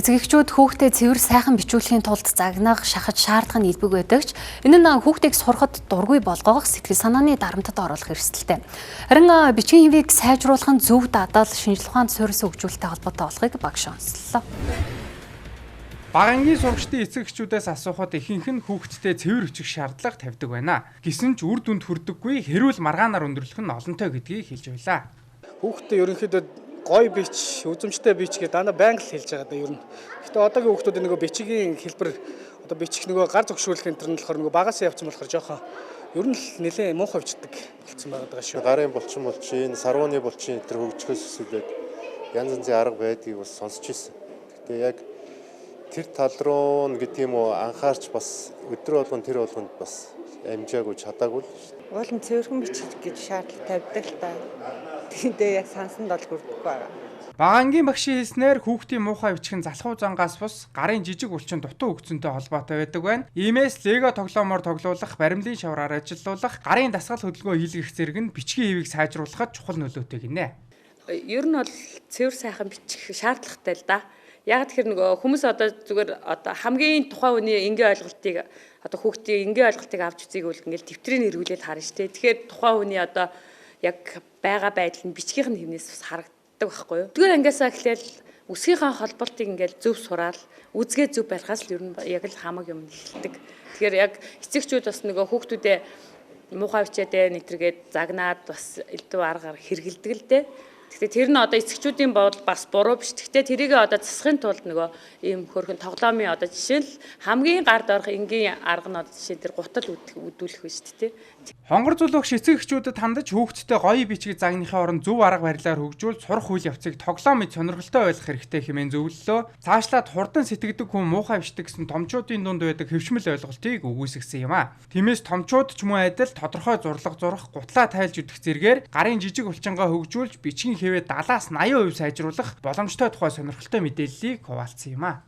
Эцэг эхчүүд хүүхдээ цэвэр сайхан бичүүлэхийн тулд загнах, шахаж шаардах нь элбэг байдаг ч энэ нь хүүхдийг сурахад дургүй болгох, сэтгэл санааны дарамтад оруулах эрсдэлтэй. Харин бичгийн хэвийг сайжруулах нь зөв дадал, шинжлэх ухаанд суурьсан хөгжүүлэлттэй холбоотой болохыг багш онцлоо. Бага ангийн сурагчдын эцэг эхчүүдээс асуухад ихэнх нь хүүхдтэй цэвэр бичих шаардлага тавьдаг байна. Гэсэн ч үр дүнд хүрдэггүй, хэрүүл маргаанаар өндөрлөх нь олонтой гэдгийг хэлж байлаа. Хүүхдээ ерөнхийдөө гоё бич, үзэмжтэй бич гэдэг дандаа байнга л хэлж байгаа даа ер нь. Гэхдээ одоогийн хүүхдүүд нөгөө бичгийн хэлбэр одоо бичих нөгөө гар зөгшүүлэх энэ төр нь болохоор нөгөө багасаа явцсан болохоор жоохон ер нь л нэлээд муухай бичдэг болсон байгаа даа шүү. Гарын булчин, сарвууны булчин энэ төр хөгжихөөс өсвөлээд янз янзын арга байдгийг бас сонсч ирсэн. Гэхдээ яг тэр тал руу нь гэдэг юм уу анхаарч бас өдрө болгон тэр болгонд бас амжаагүй чадаагүй л. Уул нь цэвэрхэн бичих гэж шаардлага тавьдаг л та. Тэгэндээ яг сансанд бол хүрдэхгүй байгаа. Бага ангийн багшийн хэлснээр хүүхдийн муухай бичих нь залхуу зангаас бус гарын жижиг булчин дутуу хөгжсөнтэй холбоотой байдаг байна. Иймээс лего тоглоомоор тоглуулах, баримлын шавраар ажиллуулах, гарын дасгал хөдөлгөөн хийлгэх зэрэг нь бичгийн хэвийг сайжруулахад чухал нөлөөтэй гинэ. Ер нь бол цэвэр сайхан бичих шаардлагатай л да. Яг тэгэхээр нөгөө хүмүүс одоо зүгээр одоо хамгийн тухайн хүний энгийн ойлголтыг одоо хүүхдийн энгийн ойлголтыг авч үзье гэвэл ингээл тэмдрийн эргүүлэл харна шүү дээ. Тэгэхээр тухайн хүний одоо яг байгаа байдал нь бичгийнх нь хэмнээс бас харагддаг байхгүй юу. Түгээр ангиасаа эхлээл үсгийнхаа холболтыг ингээл зөв сураал үзгээ зөв барихаас л ер нь яг л хамаг юм эхэлдэг. Тэгэхээр яг эцэгчүүд бас нөгөө хүүхдүүдээ муухай бичээдээ нэтэргээд загнаад бас элдв аргаар хэрэгэлдэг л дээ. Гэхдээ тэр нь одоо эцэгчүүдийн бодол бас буруу биш. Гэхдээ тэрийг одоо засахын тулд нөгөө ийм хөрхөн тоглоомын одоо жишээ нь хамгийн гард орох энгийн арга нь одоо жишээ тэр гутал үдүүлэх биш үү? Хонгор зулуугч эцэг эхчүүдэд хандаж хүүхдтэй гоё бичгийг загныхын оронд зөв арга барилаар хөгжүүл сурах үйл явцыг тоглоом мэт сонирхолтой байх хэрэгтэй хэмээн зөвлөлөө. Цаашлаад хурдан сэтгэдэг хүн муухай бичдэг гэсэн томчуудын дунд байдаг хэвшмэл ойлголтыг өгүүлсгсэн юм а. Тиймээс томчууд ч мөн адил тодорхой зурлага зурах, гутлаа тайлж үдэх зэргээр гарын жижиг булчингаа хөгжүүлж бичгийн хэвээ 70-аас 80% сайжруулах боломжтой тухай сонирхолтой мэдээллийг хуваалцсан юм а.